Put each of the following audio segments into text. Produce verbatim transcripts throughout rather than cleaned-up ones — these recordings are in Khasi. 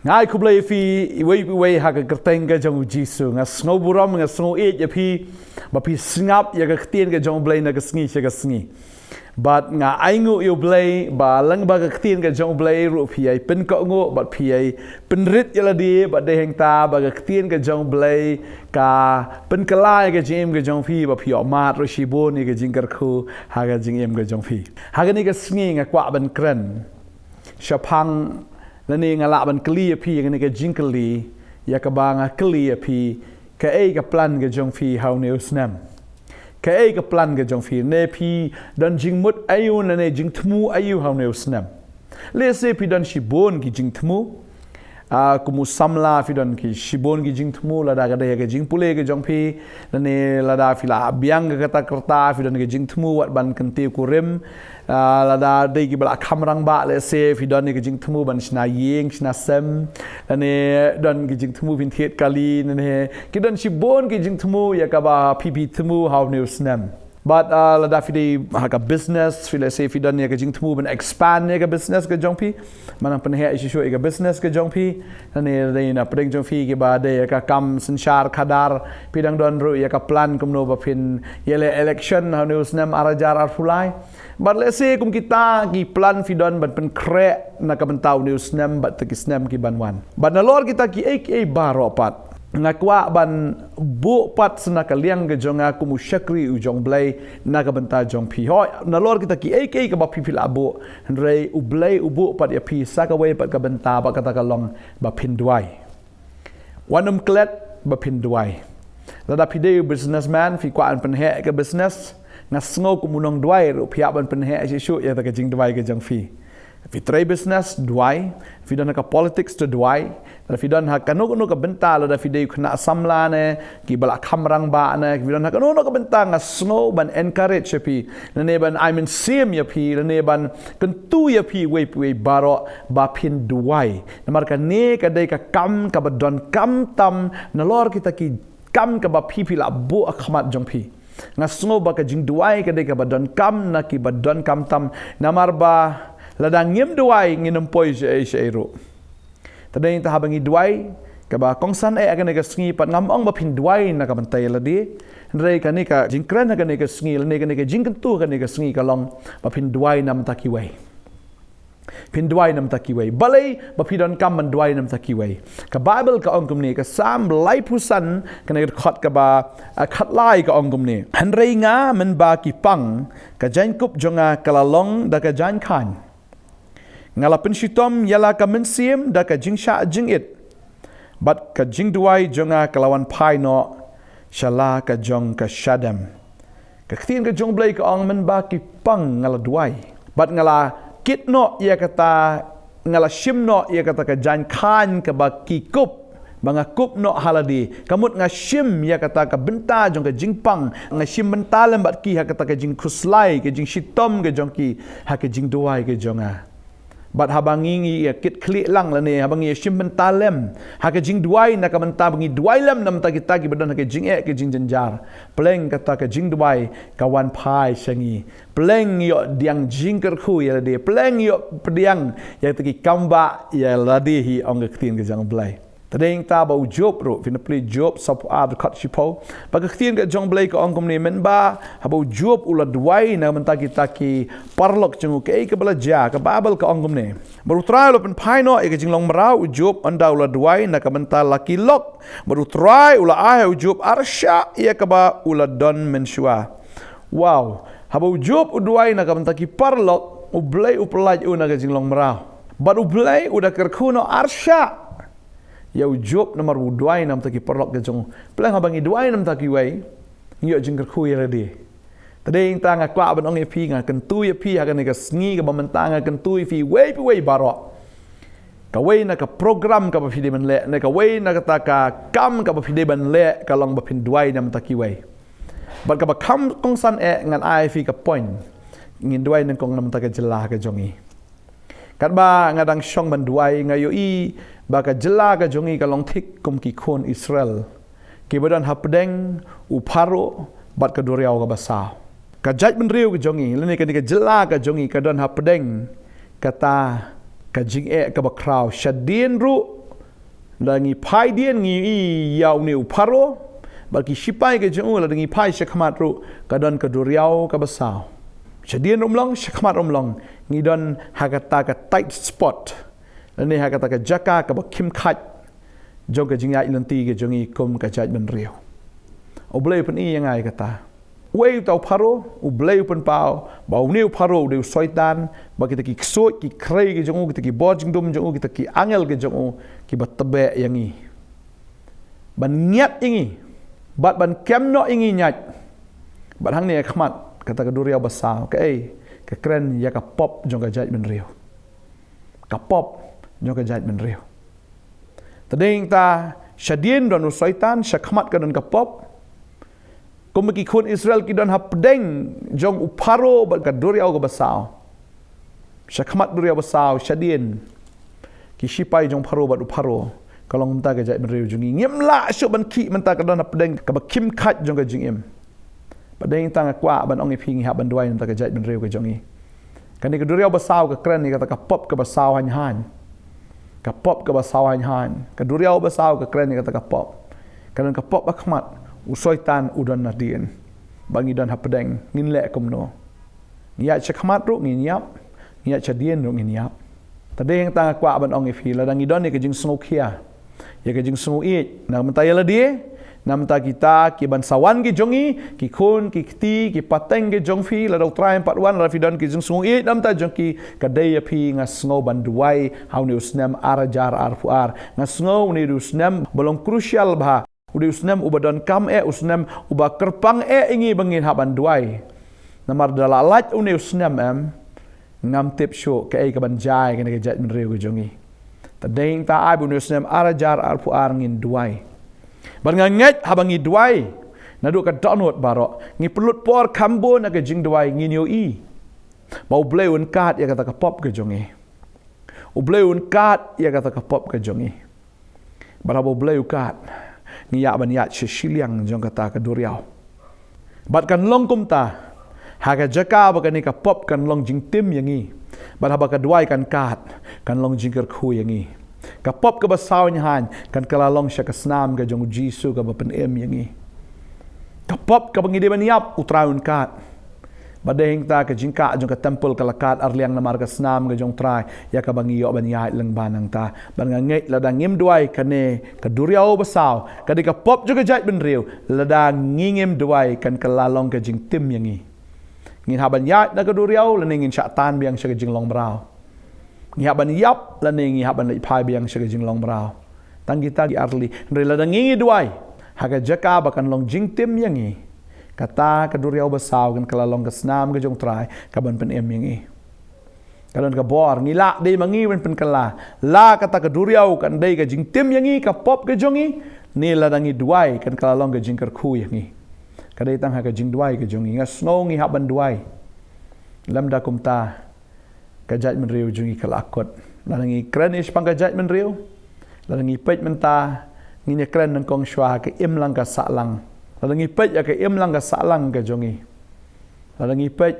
Nga ai khublei ïa phi iwei pa iwei ha ka kyrteng ka jong u Jisu. Nga sngew burom, nga sngew ïeit ïa phi ba phi sngap ïa ka ktien ka jong u Blei na ka sngi sha ka sngi. Bad nga ai nguh ïa u Blei ba lyngba ka ktien ka jong u Blei ruh phi ïai pynkohnguh bad phi ïai pynrit ïa lade, bad dei hangta ba ka ktien ka jong u Blei ka pynkylla ïa ka jingim ka jong phi, ba phi ïoh mad ruh shibun ïa ka jingkyrkhu ha ka jingim ka jong phi. Ha kane ka sngi nga kwah ban kren shaphang, lane nga lah ban kylli ïa phi ïa kane ka jingkylli, ïa kaba nga kylli ïa phi, kaei ka plan ka jong phi ha une u snem? Kaei ka plan ka jong phi? Ne phi don jingmut aïu, lane jingthmu aïu ha une u snem? Lehse phi don shibun ki jingthmu. Ah, kum u samla phi don ki shibun ki jingthmu, lada ka dei ka jingpule ka jong phi, lane lada phi la biang ka kata ka rta phi don ka jingthmu wat ban kyntiew kurim. Ah, lada dei kiba la kham rangbah, lehse phi don ka jingthmu ban shna ïing, shna sem, lane don ka jingthmu phin thied kali, lane ki don shibun ki jingthmu ïa kaba phi phi thmu ha une u snem. Bad, ah, lada phi dei ha ka business, phi lehse phi don ïa ka jingthmu ban expand ïa ka business ka jong phi, ban nang pynheh shuh shuh ïa ka business ka jong phi. Lane dei na pdeng jong phi kiba dei ïa ka kam synshar khadar, phi dang don ruh ïa ka plan kumno ba phin ïaleh election ha une u snem ar hajar arphew lai. Bad lehse kum kita ki plan phi don ban pynkhreh na ka bynta une u snem bad ta ki snem ki ban wan. Bad nalor kita kiei kiei baroh pat, nga kwah ban buh pat sa na ka liang ka jong nga kum u shakri u jong u Blei na ka bynta jong phi. Hooid, nalor kita kiei kiei kaba phi phi la buh, hynrei u Blei u buh pat ïa phi sa kawei pat ka bynta, bad kata ka long ba phin duwai. Wat nym klet ba phin duwai. Lada phi dei u businessman, phi kwah ban pynheh ka business, nga sngew kum u nongduwai ruh phi hap ban pynheh shuh shuh ïa ka jingduwai ka jong phi. Phi trei business, duwai. Phi don ha ka politics, to duwai. Lada phi don ha kano kano ka bynta, lada phi dei u khynnah samla ne kiba la kham rangbah ne, phi don ha kano kano ka bynta, nga sngew ban encourage ïa phi, lane ban ai mynsiem ïa phi, lane ban kyntu ïa phi iwei pa iwei baroh ba phin duwai. Namar kane ka dei ka kam kaba donkam tam nalor kita ki kam kaba phi phi la buh ha khmat jong phi. Nga sngew ba ka jingduwai ka dei kaba donkam na kiba donkam tam, namar ba lada ngim duwai ngin ym poi shaei shaei ruh. Te dei nangta haba ngi duwai, kaba kongsan eh ha kane ka sngi pat, ngam ong ba phin duwai na ka bynta ïa lade, hynrei kane ka jingkren ha kane ka sngi, lane kane ka jingkyntu ha kane ka sngi ka long ba phin duwai na ka bynta kiwei. Phin duwai na ka bynta kiwei. Balei ba phi donkam ban duwai na ka bynta kiwei? Ka Baibl ka ong kumne, ka Salm laiphew san, kane ka dkhot kaba, ah, khatlai ka ong kumne: Hynrei nga mynba ki pang, ka jaiñkup jong nga ka la long da ka jaiñkhain. Nga la pynshitom ïa la ka mynsiem da ka jingshah jingit, bad ka jingduwai jong nga ka la wan phai noh sha la ka jong ka shadem. Ka ktien ka jong u Blei ka ong, mynba ki pang nga la duwai, bad nga la kit noh ïa kata, nga la shim noh ïa kata ka jaiñkhain kaba ki kup, ba nga kup noh ha lade. Ka mut nga shim ïa kata ka bynta jong ka jingpang, nga shim bynta lem bad ki ha kata ka jingkhuslai, ka jingshitom ka jong ki, ha ka jingduwai ka jong nga. Bad haba ngi, ngi ïa kit khlieh lang, lane haba ngi ïa shim bynta lem ha ka jingduwai na ka bynta ba ngi duwai lem na ka bynta kita kiba don ha ka jingeh ka jingjynjar, pleng kata ka jingduwai ka wan phai sha ngi. Pleng ngi ïoh pdiang jingkyrkhu ïa lade, pleng ngi ïoh pdiang ïa kita ki kam ba ïa lade hi, ong ka ktien ka jong u Blei. Te dei nangta ba u Job ruh, phin pule Job sawphew ar dkhot shiphew. Ba ka ktien ka jong u Blei ka ong kumne, mynba haba u Job u la duwai na ka bynta kita ki paralok jong u, kaei kaba la jia? Ka Baibl ka ong kumne: Bad u Trai u la pynphai noh ïa ka jinglong mraw u Job ynda u la duwai na ka bynta la ki lok. Bad u Trai u la ai ha u Job arshah ïa kaba u la don mynshuwa. Wow, haba u Job u duwai na ka bynta ki paralok, u Blei u pyllait u na ka jinglong mraw. Bad u Blei u da kyrkhu noh arshah ïa u Job namar u duwai na ka bynta ki paralok ka jong u. Pleng haba ngi duwai na ka bynta kiwei, ngi ïoh jingkyrkhu ïa lade. Te dei nangta nga kwah ban ong ïa phi, nga kyntu ïa phi ha kane ka sngi kaba mynta, nga kyntu ïa phi iwei pa iwei baroh. Kawei na ka program kaba phi dei ban leh, ne kawei na kata ka kam kaba phi dei ban leh, ka long ba phin duwai na ka bynta kiwei. Bad kaba kham kongsan eh, ngan ai ïa phi ka point. Ngin duwai nyngkong na ka bynta ka jylla ka jong ngi. Katba nga dang shong ban duwai, nga ïohi ba ka jylla ka jong ngi ka long thik kum ki khun Israel kiba don hapdeng u Pharaoh bad ka duriaw kaba saw. Ka jaitbynriew ka jong ngi, lane kane ka jylla ka jong ngi, ka don hapdeng kata ka jingeh kaba khraw. Shadien ruh Lada ngi phai dien ngi ïohi ïa une u Pharaoh bad ki shipai ki jong u, lada ngi phai shakhmat ruh ka don ka duriaw kaba saw. Shadien ruh ym long, shakhmat ruh ym long, ngi don ha kata ka tight spot, lane ha kata ka jaka kaba khim khait jong ka jingïaid lynti ka jong ngi kum ka jaitbynriew. U Blei u pyni ïa nga ïa kata. Uei uta u Pharaoh? U Blei u pynpaw ba une u Pharaoh u dei u soitan, ba kita ki ksuid ki khrei ki jong u, kita ki bor jingdum jong u, kita ki angel ki jong u, kiba tbeh ïa ngi, ban ngiat ïa ngi, bad ban kem noh ïa ngi ñiat. Bad hangne ha khmat kata ka duriaw ba saw, kaei? Ka kren ïa ka pop jong ka jaitbynriew. Ka pop jong ka jaitbynriew. Te dei nangta, shadien don u soitan, shakhmat ka don ka pop. Kumba ki khun Israel ki don hapdeng jong u Pharaoh bad ka duriaw kaba saw. Shakhmat duriaw ba saw, shadien ki shipai jong Pharaoh bad u Pharaoh, ka long mynta ka jaitbynriew jong ngi. Ngim lah shuh ban khih mynta, ka don hapdeng kaba khim khait jong ka jingim. Bad dei nangta nga kwah ban ong ïa phi, ngi hap ban duwai na bynta ka jaitbynriew ka jong ngi. Kane ka duriaw ba saw ka kren ïa kata ka pop kaba saw haiñ haiñ. Ka pop kaba saw haiñ haiñ. Ka duriaw ba saw ka kren ïa kata ka pop. Ka don ka pop ha khmat, u soitan u don nadien. Ba ngi don hapdeng, ngin leh kumno? Ngi ïaid shakhmat ruh ngin ïap, ngi ïaid shadien ruh ngin ïap. Te dei nangta nga kwah ban ong ïa phi, lada ngi don ïa ka jingsngewkhia, ïa ka jingsngewieit na ka bynta ïa lade, na ka bynta kita ki ban sa wan ki jong ngi, ki khun ki kti, ki pateng ki jong phi, lada U Trai um pat wan, lada phi don ki jingsngewieit na ka bynta jong ki, ka dei ïa phi, nga sngew, ban duwai ha une u snem ar hajar arphew ar. Nga sngew une u dei u snem ba long crucial bha. U dei u snem uba donkam eh, u snem uba kyrpang eh ïa ngi ba ngin hap ban duwai. Namar da la lait une u snem, em, ngam tip shuh kaei kaban jia ïa kane ka jaitbynriew ka jong ngi. Te dei nangta, ai ba une u snem ar hajar arphew ar ngin duwai. Bad nga ngeit haba ngi duwai naduh ka dohnud baroh, ngi pynlut por kham bun ha ka jingduwai, ngin ïohi ba U Blei un kad ïa kata ka pop ka jong ngi. U Blei un kad ïa kata ka pop ka jong ngi. Bad haba U Blei u kad, ngi ïa ban ïaid sha shiliang jong kata ka duriaw. Bad kan long kumta, ha ka jaka ba kane ka pop kan long jingtim ïa ngi, bad haba ka duwai kan kad, kan long jingkyrkhu ïa ngi. Ka pop kaba saw haiñ haiñ kan kylla long sha ka snam ka jong U Jisu kaba pynim ïa ngi. Ka pop kaba ngi dei ban ïap, U Trai un kad. Bad dei hangta ka jingkah jong ka templ ka la kad arliang namar ka snam ka jong U Trai ïa kaba ngi ïoh ban ïaid lyngba nangta. Bad nga ngeit lada ngim duwai, kane ka duriaw ba saw, ka dei ka pop jong ka jaitbynriew, lada ngi ngim duwai kan kylla long ka jingtim ïa ngi. Ngin hap ban ïaid na ka duriaw lane ngin shah tan biang sha ka jinglong mraw. Ngi hap ban ïap lane ngi hap ban leit phai biang sha ka jinglong mraw. Tang kita ki artylli. Hynrei lada ngi ngi duwai ha ka jaka ba kan long jingtim ïa ngi, kata ka duriaw ba saw kan kylla long ka snam ka jong U Trai kaban pynim ïa ngi. Ka don ka bor, ngi lah dei ma ngi ban pynkylla. La kata ka duriaw kan dei ka jingtim ïa ngi, ka pop ka jong ngi, ne lada ngi duwai kan kylla long ka jingkyrkhu ïa ngi. Ka dei tang ha ka jingduwai ka jong ngi. Nga sngew ngi hap ban duwai. Lymda kumta, ka jaitbynriew jong ngi ka la kut. Lada ngi kren ïa shaphang ka jaitbynriew, lada ngi peit mynta, ngin ïa kren nyngkong shuwa ha ka imlang ka sahlang. Lada ngi peit ïa ka imlang ka sahlang ka jong ngi, lada ngi peit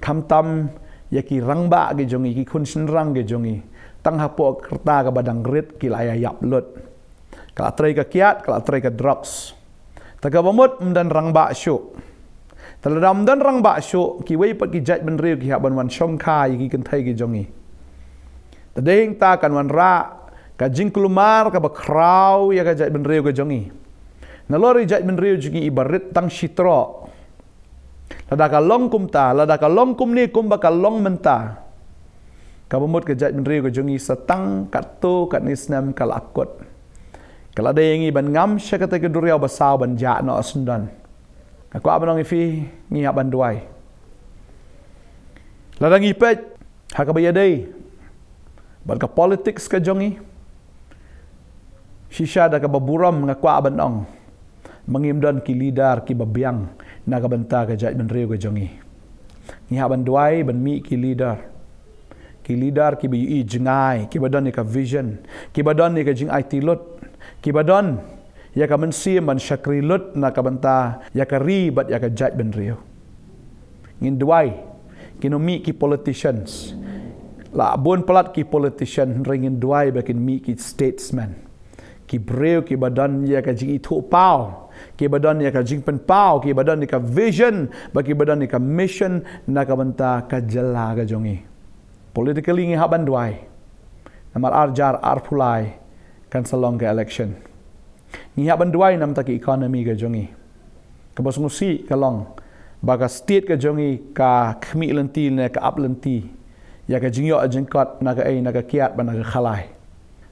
khamtam ïa ki rangbah ki jong ngi, ki khun shynrang ki jong ngi, tang hapoh ka rta kaba dang rit ki la ïa ïap lut. Ka la trei ka kiad, ka la trei ka drugs. Te kaba mut ym don rangbah shuh. Te lada ym don rangbah shuh, kiwei pat ki jaitbynriew ki hap ban wan shongkha ïa ki kynthei ki jong ngi. Te dei hangta kan wanrah ka jingkulmar kaba khraw ïa ka jaitbynriew ka jong ngi. Nalor i jaitbynriew jong ngi iba rit tang shi troh. Lada ka long kumta, lada ka long kumne kumba ka long mynta, kaba mut ka jaitbynriew ka jong ngi sa tang katto katne snem ka la kut. Ka la dei ïa ngi ban ngam sha kata ka duriaw ba saw ban jah noh syndon. Nga kwah ban ong ïa phi, ngi hap ban duwai. Lada ngi peit ha kaba ïadei bad ka politics ka jong ngi, shisha da kaba burom nga kwah ban ong, ma ngim don ki leader kiba biang na ka bynta ka jaitbynriew ka jong ngi. Ngi hap ban duwai ban mih ki leader. Ki leader kiba ïohi jngai, kiba don ïa ka vision, kiba don ïa ka jingaiti lut, kiba don ïa ka mynsiem ban shakri lut na ka bynta ïa ka ri bad ïa ka jaitbynriew. Ngin duwai kin ym mih ki politicians. La bun palat ki politician, hynrei ngin duwai ba kin mih ki statesmen. Ki briew kiba don ïa ka jingithuhpaw, kiba don ïa ka jingpynpaw, kiba don ïa ka vision, bad kiba don ïa ka mission na ka bynta ka jylla ka jong ngi. Politically ngi hap ban duwai. Namar ar hajar arphew lai kan sa long ka election. Ngi hap ban duwai namar ka economy ka jong ngi. Kaba sngewsih ka long ba ka state ka jong ngi ka khmih lynti ne ka ap lynti ïa ka jingïoh jingkot na kaei, na ka kiad bad na ka khalai.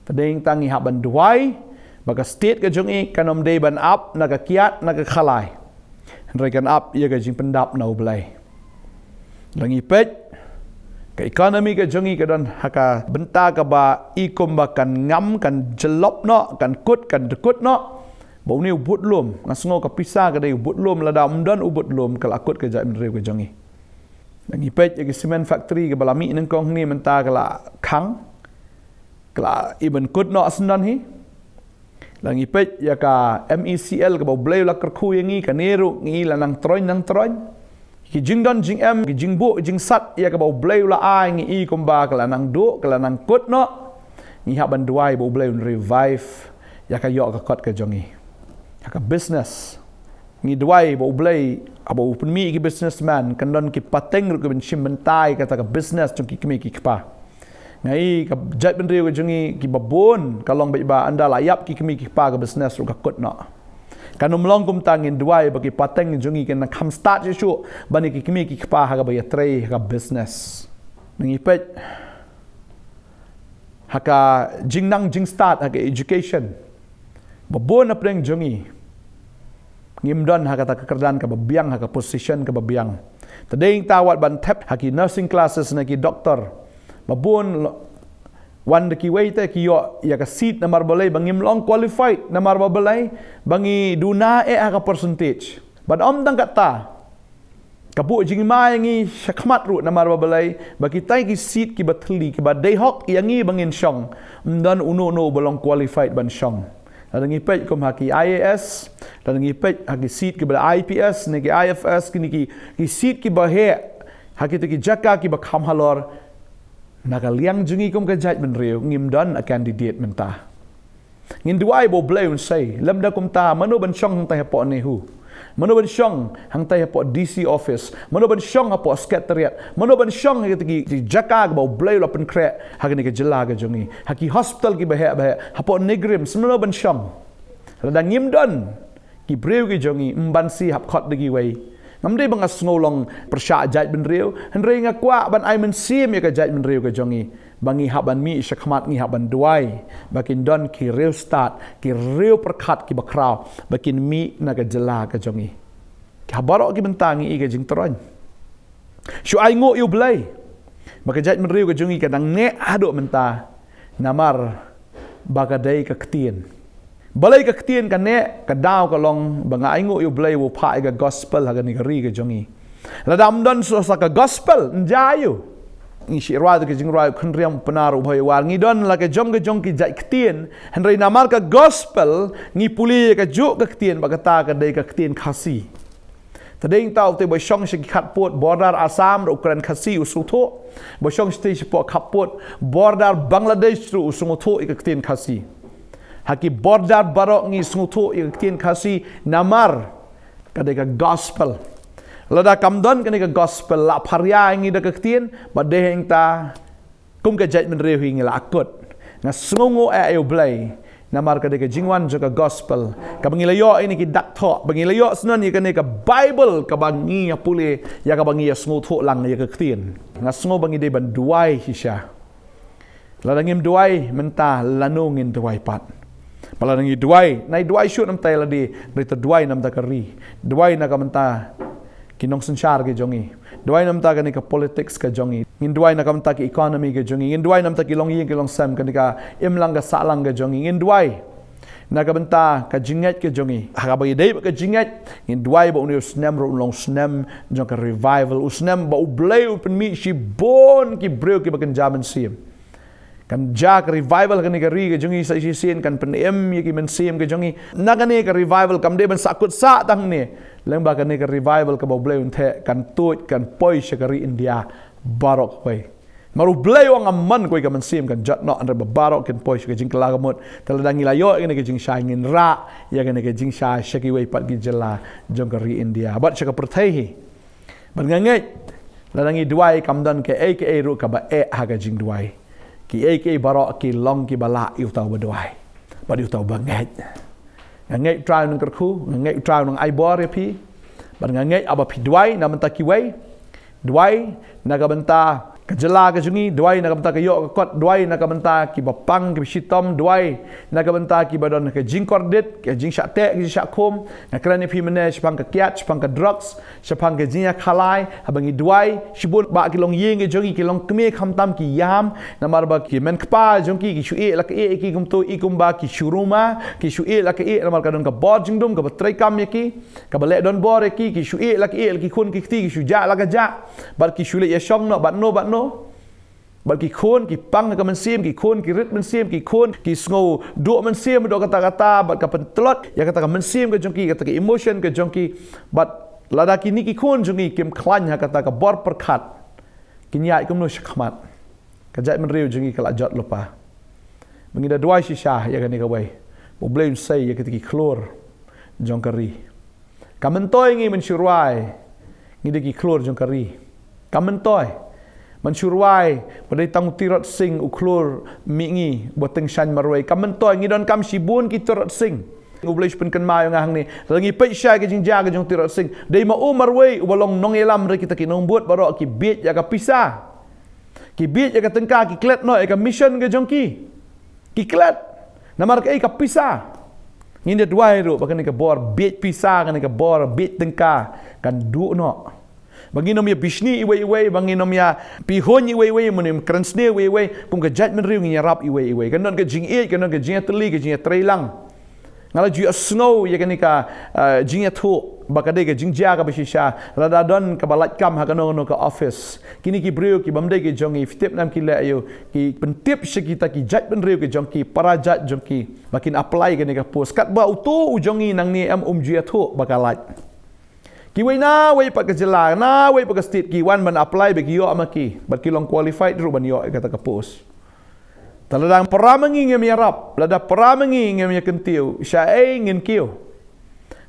Te dei tang ngi hap ban duwai ba ka state ka jong ngi kan ym dei ban ap na ka kiad na ka khalai, hynrei kan ap ïa ka jingpyndap na U Blei. Lada ngi peit, ka economy ka jong ngi ka don ha ka bynta kaba i kumba kan ngam, kan jyllop noh, kan kut, kan dkut noh. Ba une u budlum, nga sngew ka pisa ka dei u budlum, lada ym don u budlum ka la kut ka jaitbynriew ka jong ngi. Lada ngi peit ïa ki cement factory kaba la mih nyngkong hangne mynta ka la khang, ka la i ban kut noh syndon hi. Lada ngi peit ïa ka M E C L kaba U Blei u la kyrkhu ïa ngi, kane ruh ngi la nang troiñ nang troiñ. Ki jingdon jingem, ki jingbuh jingsat ïa kaba U Blei u la ai, ngi i kumba ka la nang duh, ka la nang kut noh. Ngi hap ban duwai ba U Blei un revive ïa ka ïoh ka kot ka jong ngi, ïa ka business. Ngi duwai ba U Blei, haba u pynmih ïa ki businessman, kan don ki pateng ruh ki ban shim bynta ïa kata ka business jong ki kmie ki kpa. Nga i ka jaitbynriew ka jong ngi kiba bun, ka long beit ba ynda la ïap ki kmie ki kpa ka business ruh ka kut noh. Kan ym long kumta, ngin duwai ba ki pateng jong ngi kin nang kham stad shuh shuh ban ïa ki kmie ki kpa ha kaba ïatrei ha ka business. Lada ngi peit ha ka jingnang jingstad ha ka education, ba bun na pdeng jong ngi ngim don ha kata ka kyrdan kaba biang, ha ka position kaba biang. Te dei tang wat ban thep ha ki nursing classes ne ki doctor. Ba bun lo-, wan da kiwei te ki ïoh ïa ka seat namar balei, ba ngim long qualified, namar balei, ba ngi duna eh ha ka percentage. Bad ym tang kata, ka buh jingma ïa ngi shakhmat ruh namar balei, ba kita ki seat kiba thylli, kiba dei hok ïa ngi ba ngin shong, ym don uno uno uba long qualified ban shong. Lada ngi peit kum ha ki I A S, lada ngi peit ha ki seat kiba I P S ne ki I F S, kine ki, ki seat kiba heh ha kita ki jaka kiba kham halor, na ka liang jong ngi kum ka jaitbynriew ngim don a candidate mynta. Ngin duwai ba U Blei un sei, lymda kumta, mano ban shong hangtai hapoh NEHU? Mano ban shong hangtai hapoh D C office? Mano ban shong hapoh secretariat? Mano ban shong ha kita ki, ki jaka kaba U Blei u la pynkhreh ha kane ka jylla ka jong ngi? Ha ki hospital kiba heh ba heh, hapoh NEIGRIHMS, mano ban shong? Lada ngim don ki briew ki jong ngi, ym ban shu hap khot da kiwei. Ngam dei ba nga sngew long pyrshah jaitbynriew, hynrei nga kwah ban ai mynsiem ïa ka jaitbynriew ka jong ngi, ba ngi hap ban mih shakhmat, ngi hap ban duwai ba kin don ki riewstad, ki riewpyrkhat kiba khraw, ba kin mih na ka jylla ka jong ngi. Ha baroh ki bynta ngi i ka jingtroiñ. Shu ainguh ïa U Blei ba ka jaitbynriew ka jong ngi ka dang neh haduh mynta, namar ba ka dei ka ktien. Balei ka ktien ka neh? Ka daw ka long ba nga ainguh ïa U Blei u phah ïa ka gospel ha kane ka ri ka jong ngi. Lada ym don sa ka gospel, ym jia aiu. Ngi shu rwai da ka jingrwai u khynriam u Pnar u Bhoi u War, ngi don la ka jong ka jong ki jait ktien, hynrei namar ka gospel ngi pule ïa kajuh ka ktien, ba kata ka dei ka ktien Khasi. Te dei tang te ba shong sha ki khappud border Assam ruh u kren Khasi u sngewthuh. Ba shong shatei shapoh khappud border Bangladesh ruh u sngewthuh ïa ka ktien Khasi. Ha ki border baroh ngi sngewthuh ïa ka ktien Khasi namar ka dei ka gospel. Lada kam don kane ka gospel, la pharia ïa ngi da ka ktien, ba dei hangta kum ka jaitbynriew hi ngi la akut. Nga sngewnguh eh ïa U Blei namar ka dei ka jingwan jong ka gospel, kaba ngi la ïoh ïa kine ki dak thoh, ba ngi la ïoh syndon ïa kane ka Bible kaba ngi ïa pule, ïa kaba ngi ïa sngewthuh lang ïa ka ktien. Nga sngew ba ngi dei ban duwai shisha. Lada ngim duwai mynta, lano ngin duwai pat? Ba lada ngi duwai, nai duwai shuh namar ïa lade, hynrei to duwai namar ka ri. Duwai na ka bynta ki nongsynshar ki jong ngi. Duwai namar kane ka politics ka jong ngi. Ngin duwai na ka bynta ki economy ka jong ngi. Ngin duwai namar ki longïing ki longsem, kane ka imlang ka sahlang ka jong ngi. Ngin duwai na ka bynta ka jingngeit ka jong ngi. Ha kaba ïadei bad ka jingngeit, ngin duwai ba une u snem ruh un long u snem jong ka revival, u snem ba U Blei u pynmih shibun ki briew kiba kynja mynsiem. Kan jia ka revival ha kane ka ri ka jong ngi sa shisien, kan pynim ïa ki mynsiem ka jong ngi. Na kane ka revival kam dei ban sahkut sah tang hangne, lyngba kane ka revival kaba U Blei un theh kan tuid, kan poi sha ka ri India baroh kawei. Namar U Blei u ong, amon kawei ka mynsiem kan jot noh, hynrei ba baroh kin poi sha ka jingkylla ka mut. Te lada ngi la ïoh ïa kane ka jingshai, ngin rah ïa kane ka jingshai sha kiwei pat ki jylla jong ka ri India bad sha ka pyrthei hi. Bad nga ngeit, lada ngi duwai, kam don kaei kaei ruh kaba eh ha ka jingduwai. Kiei kiei baroh ki long kiba lah ïa uta uba duwai bad ïa uta uba ngeit. Nga ngeit U Trai un kyrkhu, nga ngeit U Trai un ai bor ïa phi. Bad nga ngeit haba phi duwai na bynta kiwei, duwai na ka bynta ka jylla ka jong ngi, duwai na ka bynta ka ïoh ka kot, duwai na ka bynta kiba pang kiba shitom, duwai na ka bynta kiba don ka jingkordit, ka jingshah teh, ka jingshah khum. Nga kren ïa phi mynne shaphang ka kiad, shaphang ka drugs, shaphang ka jingïakhalai. Haba ngi duwai, shibun bah ki longïing ki jong ngi ki long kmie, khamtam ki ïam, namar ba ki men kpa jong ki ki shu ïeh la ka ïeh ïa ki, kumto i kumba ki shu ruma, ki shu ïeh la ka ïeh namar ka don ka bor jingdum kaba treikam ïa ki, kaba leh donbor ïa ki. Ki shu ïeh la ka ïeh, la ki khun ki kti ki shu jah la ka jah, bad ki shu leit ïashong noh bad no bad no. Bad ki khun ki pang ka mynsiem, ki khun ki rit mynsiem, ki khun ki sngew duh mynsiem, duh katta katta, bad ka pyntlot ïa kata ka mynsiem ka jong ki, kata ka emotion ka jong ki. Bad lada kine ki khun jong ngi kim khlaiñ ha kata ka bor pyrkhat, kin ïaid kumno shakhmat? Ka jaitbynriew jong ngi ka la jot lypa. Ba ngi da duwai shisha ïa kane kawei, ba U Blei un sei ïa kita ki khlur jong ka ri. Kam myntoi ngi mynshuwa ngi dei ki khlur jong ka ri. Kam myntoi. Mynshuwa ba dei tang u Tirot Sing u khlur mihngi ba tyngshaiñ marwei. Kam myntoi. Ngi donkam shibun ki Tirot Sing. U Blei u pynkynmaw ïa nga hangne, lada ngi peit shisha ka jingjia ka jong u Tirot Sing, dei ma u marwei uba long nongïalam, hynrei kita ki nongbud baroh ki bieit ïa ka pisa. Ki bieit ïa ka tyngka, ki klet noh ïa ka mission ka jong ki. Ki klet. Namar kaei? Ka pisa. Ngin da duwai ruh ba kane ka bor bieit pisa, kane ka bor bieit tyngka kan duh noh. Ba ngin ym ïa bishni iwei iwei, ba ngin ym ïa pyrhuh iwei iwei, ym ïa kren sniew iwei iwei. Kum ka jaitbynriew ngin ïarap iwei iwei. Kan don ka jingïeit, kan don ka jingïatylli, ka jingïatreilang. Nga la ju ïohsngew ïa kane ka, eh, jingïathuh ba ka dei ka jingjia kaba shisha lada don kaba lait kam ha kano kano ka office. Kine ki briew ki bym dei ki jong ngi, phi tip ne em ki leh aïu? Ki pyntip sha kita ki jaitbynriew ki jong ki, para jait jong ki, ba kin apply kane ka post. Katba uto u jong ngi nangne em, um ju ïathuh ba ka lait. Kiwei nawei pat ka jylla, nawei pat ka state ki wan ban apply ba ki ïoh ma ki, bad ki long qualified ruh ban ïoh ïa kata ka post. Te lada para ma ngi ngim ïarap, lada para ma ngi ngim ïakyntiew, shaei ngin kiew?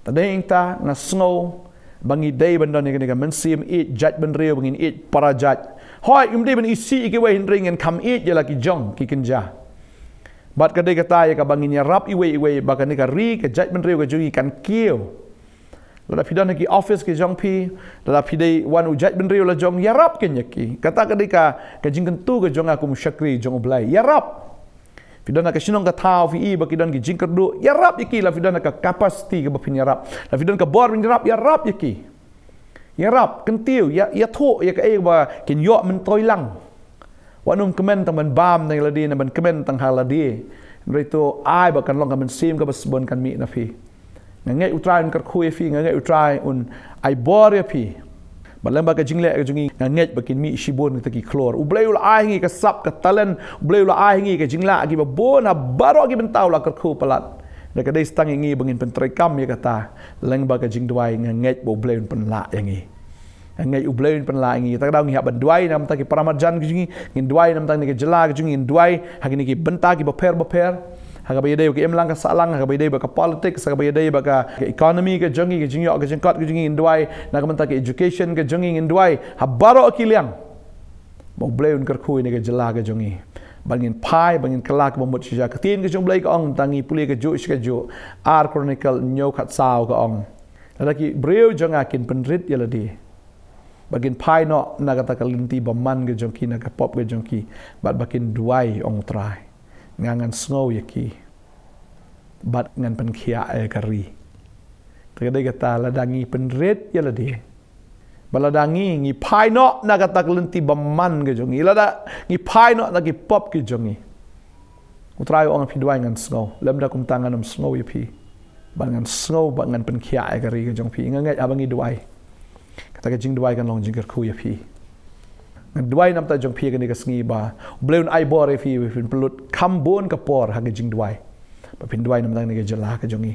Te dei hangta nga sngew ba ngi dei ban don ïa kane ka mynsiem ïeit jaitbynriew, ba ngin ïeit para jait. Hooid, ngim dei ban isih ïa kiwei, hynrei ngin kham ïeit ïa la ki jong ki kynja. Bad ka dei kata ïa kaba ngin ïarap iwei iwei, ba kane ka ri, ka jaitbynriew ka jong ngi kan kiew. Lada phi don ha ki office ki jong phi, lada phi dei wan u jaitbynriew la jong, ïarap keiñ ïa ki. Kata ka dei ka, ka jingkyntu ka jong nga kum u shakri jong U Blei. Ïarap. Phi don ha ka shnong ka thaw, phi i ba ki don ki jingkyrduh, ïarap ïa ki. La phi don ha ka capacity kaba phin ïarap, la phi don ka bor ban ïarap, ïarap ïa ki. Ïarap, kyntiew, ïa, ïathuh ïa kaei ba kin ïoh myntoi lang. Wat nym kmen tang ban bam na lade, ne ban kmen tang ha lade. Hynrei to ai ba kan long ka mynsiem kaba sbun kan mih na phi. Nga ngeit U Trai un kyrkhu ïa phi, nga ngeit U Trai un ai bor ïa phi. Bad lem bad ka jingleh ka jong ngi, nga ngeit ba kin mih shibun kita ki khlur. U Blei u la ai ha ngi ka sap ka talent, U Blei u la ai ha ngi ka jinglah kiba bun ha baroh ki bynta, u la kyrkhu palat. Da ka dei tang ïa ngi ba ngin pyntreikam ïa kata. Lem bad ka jingduwai, nga ngeit ba U Blei un pynlah ïa ngi. Nga ngeit U Blei un pynlah ïa ngi. Kata ka daw ngi hap ban duwai na ka bynta ki para marjan ka jong ngi, ngin duwai na ka bynta kane ka jylla ka jong ngi, ngin duwai ha kine ki bynta kiba pher bapher. Ha kaba ïadei bad ka imlang ka sahlang, ha kaba ïadei bad ka politics, ha kaba ïadei bad ka, ka economy ka jong ngi, ka jingïoh ka jingkot ka jong ngi, ngin duwai. Na ka bynta ka education ka jong ngi, ngin duwai. Ha baroh ki liang ba U Blei un kyrkhu ïa kane ka jylla ka jong ngi. Ba ngin phai, ba ngin kylla kaba mut shisha. Ka ktien ka jong U Blei ka ong, tang ngi pule kajuh shi kajuh. Ar Chronicle hynñiew khatsaw ka ong, lada ki briew jong nga kin pynrit ïa lade, ba kin phai noh na kata ka lynti bymman ka jong ki, na ka pop ka jong ki, bad ba kin duwai, ong U Trai, nga ngan sngew ïa ki, bad ngan pynkhiah ïa ka ri. Te ka dei kata, lada ngi pynrit ïa lade, ba lada ngi, ngi phai noh na kata ka lynti bymman ka jong ngi, lada ngi phai noh na ki pop ki jong ngi, U Trai u ong, phi duwai ngan sngew. Lymda kumta ngan ym sngew ïa phi. Bad ngan sngew, bad ngan pynkhiah ïa ka ri ka jong phi. Nga ngeit haba ngi duwai, kata ka jingduwai kan long jingkyrkhu ïa phi. Ngan duwai na ka bynta jong phi ha kane ka sngi ba U Blei un ai bor ïa phi, ba phin pynlut kham bun ka por ha ka jingduwai. Ba phin duwai na ka bynta kane ka jylla ka jong ngi,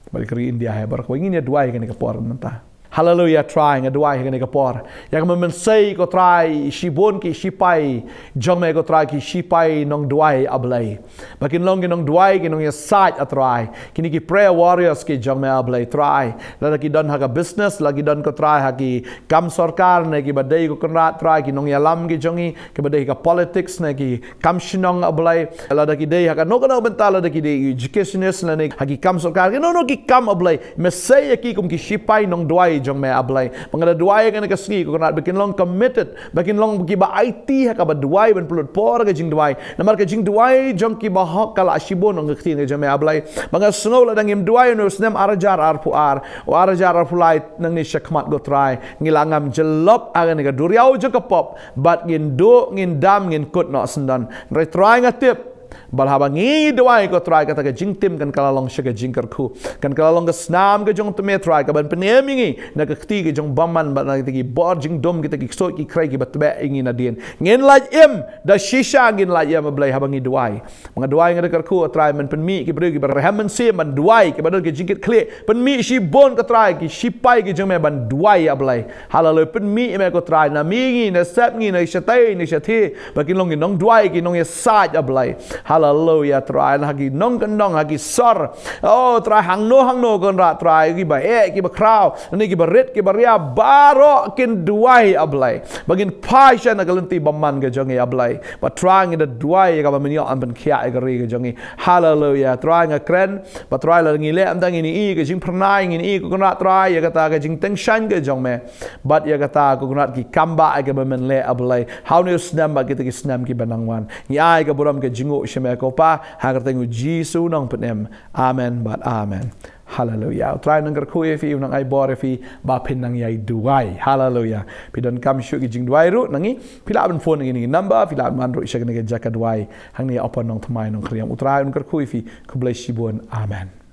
bad ka ri India hi baroh kawei. Ngin ïa duwai ha kane ka por mynta. Haleluia, Trai, nga duwai ha kane ka por ïa ka mynmiet, ko Trai, shibun ki shipai jong me, ko Trai, ki shipai nongduwai, A Blei, ba kin long ki nongduwai, ki nongïasaid, A Trai. Kine ki prayer warriors ki jong me, A Blei, Trai, lada ki don ha ka business, lada ki don, ko Trai, ha ki kam sorkar, ne kiba dei, ko Kynrad, Trai, ki nongïalam ki jong ngi, kiba dei ha ka politics, ne ki kam shnong, A Blei, lada ki dei ha kano kano ka bynta, lada ki dei educationist, lane ha ki kam sorkar, kino kino ki kam, A Blei, me sei ïa ki kum ki shipai nongduwai jong me, A Blei. Ba nga da duwai ha kane ka sngi, ko Kynrad, ba kin long committed, ba kin long kiba aiti ha kaba duwai ban pynlut por ha ka jingduwai. Namar ka jingduwai jong ki bahok ka la shibun, ong ka ktien ka jong me, A Blei. Ba nga sngew lada ngim duwai, une u snem ar hajar arphew ar, u ar hajar arphew lai, nangne shakhmat, ko Trai, ngi la ngam jyllop ha kane ka duriaw jong ka pop, bad ngin duh, ngin dam, ngin kut noh syndon. Hynrei, Trai, nga tip ba haba ngi duwai, ko Trai, kata ka jingtim kan kylla long sha ka jingkyrkhu, kan kylla long ka snam ka jong me, Trai, kaban pynim ïa ngi na ka kti ka jong bymman, bad na kita ki bor jingdum, kita ki ksuid ki khrei kiba tbeh ïa ngi nadien. Ngin lait im, da shisha ngin lait im, A Blei, haba ngi duwai. Ba nga duwai, nga da kyrkhu, Trai, men pynmih ki briew kiba rhem mynsiem ban duwai, kiba don ki jingkitkhlieh. Pynmih shibun, ko Trai, ki shipai ki jong me ban duwai, A Blei. Haleluia. Pynmih ïa me, ko Trai, na mihngi, na sepngi, na shatei, na shathie, ba kin long ki nongduwai, ki nongïasaid, A Blei. Haleluia, Trai, na ha ki nongkyndong, ha ki sor, o Trai, hangno hangno, ko Kynrad, Trai, kiba eh, kiba khraw, ne kiba rit, kiba ria, baroh kin duwai, A Blei, ba ngin phai sha na ka lynti bymman ka jong ngi, A Blei. Ba Trai, ngi da duwai ïa kaba men ïoh ban pynkhiah ïa ka ri ka jong ngi. Haleluia. Trai, nga kren ba, Trai, lada ngi leh ym tang, ngin ïohi ka jingphyrnai, ngin ïohi, ko Kynrad, Trai, ïa kata ka jingtyngshaiñ ka jong me, bad ïa kata, ko Kynrad, ki kambah ïa kaba men leh, A Blei, ha une u snem bad kita ki snem kiba nang wan. Ngi ai ka burom, ka jingnguh sha me, ko Pa, ha ka kyrteng u Jisu u nongpynim. Amen bad amen. Haleluia. U Trai un nang kyrkhu ïa phi, un nang ai bor ïa phi ba phin nang ïai duwai. Haleluia. Phi donkam shuh ki jingduwai ruh na ngi, phi lah ban phone ha kine ki number, phi lah ban wan ruh sha kane ka jaka duwai hangne ha Upper Nongthymmai, Nongkynrhiam. U Trai un kyrkhu ïa phi. Khublei shibun. Amen.